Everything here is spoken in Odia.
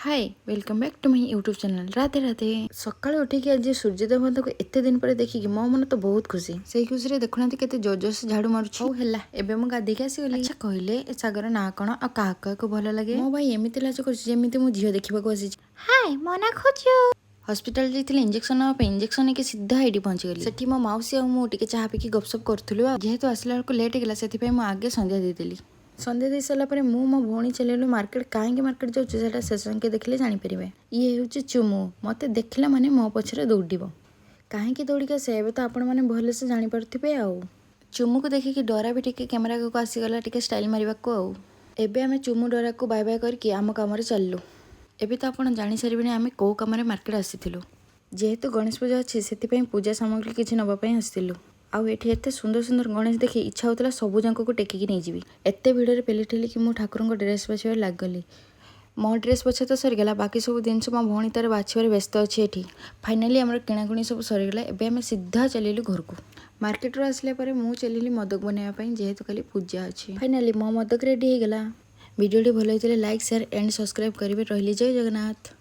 Hi, welcome back to my YouTube channel. Radhe Radhe. ସକାଳୁ ଉଠିକି ଆଜି ସୂର୍ଯ୍ୟଦେବତାଙ୍କୁ ଏତେ ଦିନ ପରେ ଦେଖିକି ମୋ ମନ ତ ବହୁତ ଖୁସି। ସେଇ ଖୁସିରେ ଦେଖୁନାହାନ୍ତି କେତେ ଜୋର ଜୋରସେ ଝାଡୁ ମାରୁଛି। ହଉ ହେଲା, ଏବେ ମୁଁ ଗାଧେଇକି ଆସିଗଲି। ଆଚ୍ଛା କହିଲେ, ଏ ଶାଗର ନାଁ କଣ ଆଉ କାହାକୁ କାହାକୁ ଭଲ ଲାଗେ? ମୋ ଭାଇ ଏମିତି ଲାଜ କରୁଛି ଯେମିତି ମୁଁ ଝିଅ ଦେଖିବାକୁ ଆସିଛି। ହାଏ, ମୋ ନାଁ ଖୁଜୁ। ହସ୍ପିଟାଲ ଯାଇଥିଲି ଇଞ୍ଜେକ୍ସନ ନେବା ପାଇଁ। ଇଞ୍ଜେକ୍ସନ ନେଇକି ସିଧା ଏଇଠି ପହଞ୍ଚିଗଲି। ସେଠି ମୋ ମାଉସୀ ଆଉ ମୁଁ ଟିକେ ଚାହା ପିଇକି ଗପସପ କରୁଥିଲୁ। ଆଉ ଯେହେତୁ ଆସିଲା ବେଳକୁ ଲେଟ୍ ହେଇଗଲା, ସେଥିପାଇଁ ମୁଁ ଆଗେ ସନ୍ଧ୍ୟା ଦେଇଦେଲି। ସନ୍ଧ୍ୟା ଦେଇ ସାରିଲା ପରେ ମୁଁ ମୋ ଭଉଣୀ ଚାଲିଲୁ ମାର୍କେଟ। କାହିଁକି ମାର୍କେଟ ଯାଉଛୁ, ସେଇଟା ଶେଷ ଯାକେ ଦେଖିଲେ ଜାଣିପାରିବେ। ଇଏ ହେଉଛି ଚୁମୁ। ମୋତେ ଦେଖିଲା ମାନେ ମୋ ପଛରେ ଦୌଡ଼ିବ। କାହିଁକି ଦୌଡ଼ିକି ଆସେ, ଏବେ ତ ଆପଣମାନେ ଭଲସେ ଜାଣିପାରୁଥିବେ। ଆଉ ଚୁମୁକୁ ଦେଖିକି ଡରା ବି ଟିକେ କ୍ୟାମେରା ଆଗକୁ ଆସିଗଲା ଟିକେ ଷ୍ଟାଇଲ୍ ମାରିବାକୁ। ଆଉ ଏବେ ଆମେ ଚୁମୁ ଡରାକୁ ବାଏ ବାଏ କରିକି ଆମ କାମରେ ଚାଲିଲୁ। ଏବେ ତ ଆପଣ ଜାଣିସାରିବେଣି ଆମେ କେଉଁ କାମରେ ମାର୍କେଟ ଆସିଥିଲୁ। ଯେହେତୁ ଗଣେଶ ପୂଜା ଅଛି, ସେଥିପାଇଁ ପୂଜା ସାମଗ୍ରୀ କିଛି ନେବା ପାଇଁ ଆସିଥିଲୁ। ଆଉ ଏଠି ଏତେ ସୁନ୍ଦର ସୁନ୍ଦର ଗଣେଶ ଦେଖି ଇଚ୍ଛା ହେଉଥିଲା ସବୁ ଯାକକୁ ଟେକିକି ନେଇଯିବି। ଏତେ ଭିଡ଼ରେ ପେଲି ଠେଲିକି ମୁଁ ଠାକୁରଙ୍କ ଡ୍ରେସ୍ ବାଛିବାରେ ଲାଗିଗଲି। ମୋ ଡ୍ରେସ୍ ବଛା ତ ସରିଗଲା, ବାକି ସବୁ ଜିନିଷ ମୋ ଭଉଣୀ ତାର ବାଛିବାରେ ବ୍ୟସ୍ତ ଅଛି ଏଠି। ଫାଇନାଲି ଆମର କିଣାକିଣି ସବୁ ସରିଗଲା। ଏବେ ଆମେ ସିଧା ଚାଲିଲୁ ଘରକୁ। ମାର୍କେଟରୁ ଆସିଲା ପରେ ମୁଁ ଚାଲିଲି ମୋଦକ ବନେଇବା ପାଇଁ, ଯେହେତୁ କାଲି ପୂଜା ଅଛି। ଫାଇନାଲି ମୋ ମୋଦକ ରେଡ଼ି ହେଇଗଲା। ଭିଡ଼ିଓଟି ଭଲ ହେଇଥିଲେ ଲାଇକ୍, ସେୟାର ଆଣ୍ଡ ସବସ୍କ୍ରାଇବ୍ କରିବେ। ରହିଲି, ଜୟ ଜଗନ୍ନାଥ।